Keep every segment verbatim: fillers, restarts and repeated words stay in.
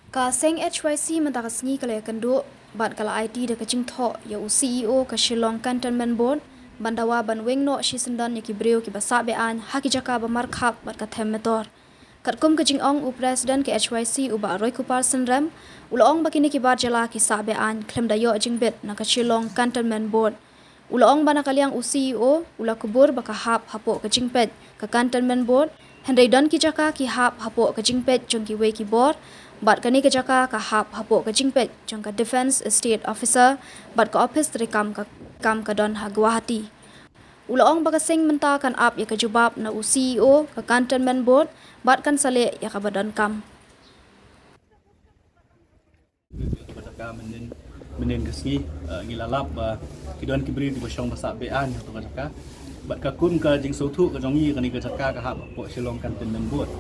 Ka seng H Y C mynta ka sngi ka la ïakynduh bad ka la aiti da ka jingthoh ïa u C E O ka Shillong Cantonment Board ban dawa ban weng noh shisyndon ïa ki briew kiba sah be-aiñ ha ki jaka ba markhap bad ka them metor. Katkum ka jingong u President ka H Y C u Bah Roykupar Synrem, u la ong ba kine ki bar jylla ki sah be-aiñ khlem da ïoh jingbit na ka Shillong Cantonment Board. U la ong ba na ka liang u C E O u la kubur ba ka hap hapoh ka jingpeit ka Cantonment Board, hynrei don ki jaka ki hap hapoh ka jingpeit jong kiwei ki bor, bad kane ka jaka ka hap hapoh ka jingpeit jong ka Defence Estate Officer bad ka ophis treikam ka, kam ka don ha Guwahati. U la ong ba ka seng mynta kan ap ïa ka jubab na u C E O ka Cantonment Board bad kan sa leh ïa kaba donkam. Kaba jaka mynnin, mynnin ka sngi, eh, ngi la lap ba ki don ki briew kiba shong ba sah be-aiñ ha kato ka jaka. Bad katkum ka jingsngewthuh ka jong ngi, kane ka jaka ka hap hapoh Shillong Cantonment Board.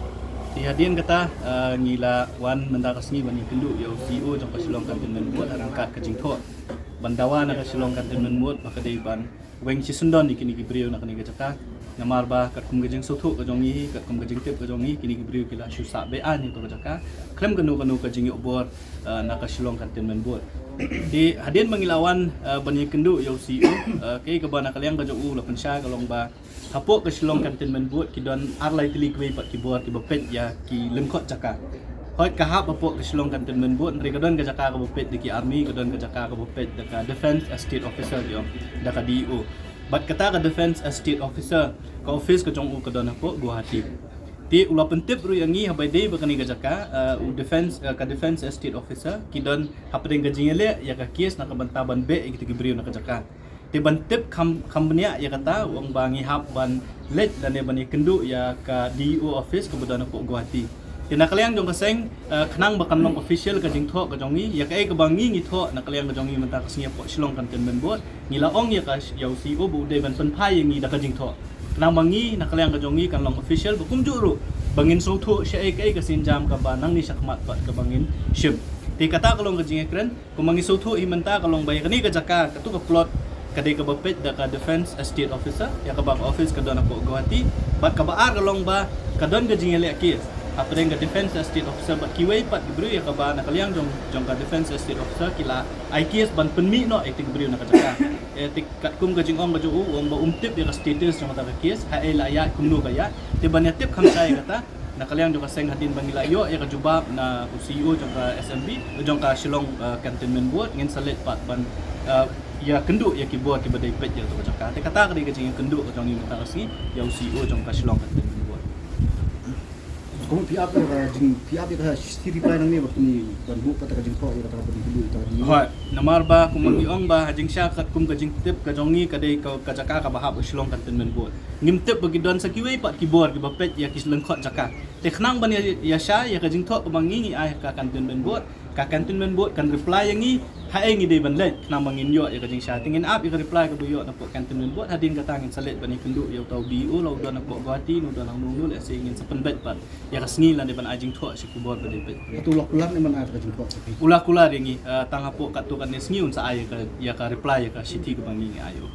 Te hadien kata, eh, ngi la wan mynta ka sngi ban ïakynduh ïa u C E O jong ka Shillong Cantonment Board ryngkat ka jingthoh ban dawa na ka Shillong Cantonment Board ba ka dei ban weng shisyndon ïa kine ki briew na kane ka jaka. Namar ba katkum ka jingsngewthuh ka jong ngi, katkum ka jingtip ka jong ngi, kine ki briew ki la shu sah be-aiñ ha kato ka jaka khlem kano kano ka jingïoh bor, eh, na ka Shillong Cantonment Board. Te hadien ba ngi la wan, eh, ban ïakynduh ïa u C E O, eh, kaei kaba na ka liang ka jong u la pynshai ka long ba hapoh ka Shillong Cantonment Board ki don ar lai tylli kiwei pat ki bor kiba peit ïa ki lyngkot jaka. Hooid, ka hap hapoh ka Shillong Cantonment Board, hynrei ka don ka jaka kaba peit da ki army, ka don ka jaka kaba peit da ka Defence Estate Officer, ki ong, da ka D E O. Bad kata ka Defence Estate Officer, ka office ka jong u ka don hapoh Guwahati. Te u la pyntip ruh ïa ngi haba ïadei bad kane ka jaka, eh, u defence, eh, ka Defence Estate Officer ki don hapdeng ka jingïaleh ïa ka case na ka bynta ban beh ïa kita ki briew na ka jaka. Te ban tip kham, kham bniah ïa kata, u ong ba ngi hap ban leit lane ban ïakynduh ïa ka D E O office kaba don hapoh Guwahati. Te na ka liang jong ka seng, eh, khnang ba kan long official ka jingthoh ka jong ngi, ïa kaei kaba ngi ngi thoh na ka liang ka jong ngi mynta ka sngi hapoh Shillong Cantonment Board, ngi la ong ïa ka, ïa u C E O ba u dei ban pynphai ïa ngi da ka jingthoh. Khnang ba ngi na ka liang ka jong ngi kan long official, ba kumjuh ruh ba ngin sngewthuh shaei kaei ka sienjam kaba nangne shakhmat pat kaba ngin shim. Te kata ka long ka jingïakren. Kumba ngi sngewthuh hi mynta ka long ba ïa kane ka jaka, kato ka plot ka dei kaba peit da ka Defence Estate Officer, ïa kaba ka office ka don hapoh Guwahati. Bad kaba ar ka long ba ka don ka jingïaleh case hapdeng ka Defence Estate Officer bad kiwei pat ki briew, ïa kaba na ka liang jong, jong ka Defence Estate Officer ki la ai case ban pynmih noh ïa kita ki briew na ka jaka. Eh, te katkum ka jingong ka jong u, u ong ba um tip ïa ka status jong kata ka case, haei la ïaid, kumno ka ïaid. Te ban ïa tip kham shai ïa kata, na ka liang jong ka seng, hadien ba ngi la ïoh ïa ka jubab na u C E O jong ka S M B, jong ka Shillong, eh, Cantonment Board, ngin sa leit pat ban, eh, ïakynduh ïa ki bor kiba dei peit ïa kato ka jaka. Te kata ka dei ka jingïakynduh ka jong ngi mynta ka sngi ïa u C E O jong ka Shillong Cantonment Board. Kumno phi ap ïa ka jing, phi ap ïa ka shithi reply nangne ba phin, ban buh pat ka jingthoh ïa kata ka, ban ïakynduh ïa kata ka jingthoh? Hooid, namar ba kumba ngi ong ba ha jingshisha katkum ka jingtip ka jong ngi ka dei ka, ka jaka kaba hap ha Shillong Cantonment Board. Ngim tip ba ki don sa kiwei pat ki bor kiba peit ïa ki lyngkot jaka. Te khnang ban ïa, ïa shai ïa ka jingthoh kaba ngi ngi ai ha ka Cantonment Board, ka Cantonment Board kan reply ïa ngi haei ngi dei ban leit, khnang ba ngin ïoh ïa ka jingshai. Te ngin ap ïa ka reply kaba ïoh na pdeng Cantonment Board, hadien kata ngin sa leit ban ïakynduh ïa uta u D E O, la u don hapoh Guwahati, u don hangno hangno, lehse ngin sa pynbeit pat ïa ka sngi lane ban ai jingthoh sha ki bor ba dei peit. Ïa uta u la kular ne ban ai ka jingthoh sha phi? U la kular ïa ngi, eh, tang hapoh katto katne sngi un sa ai ïa ka, ïa ka reply ïa ka shithi kaba ngi ngi ai ïa u.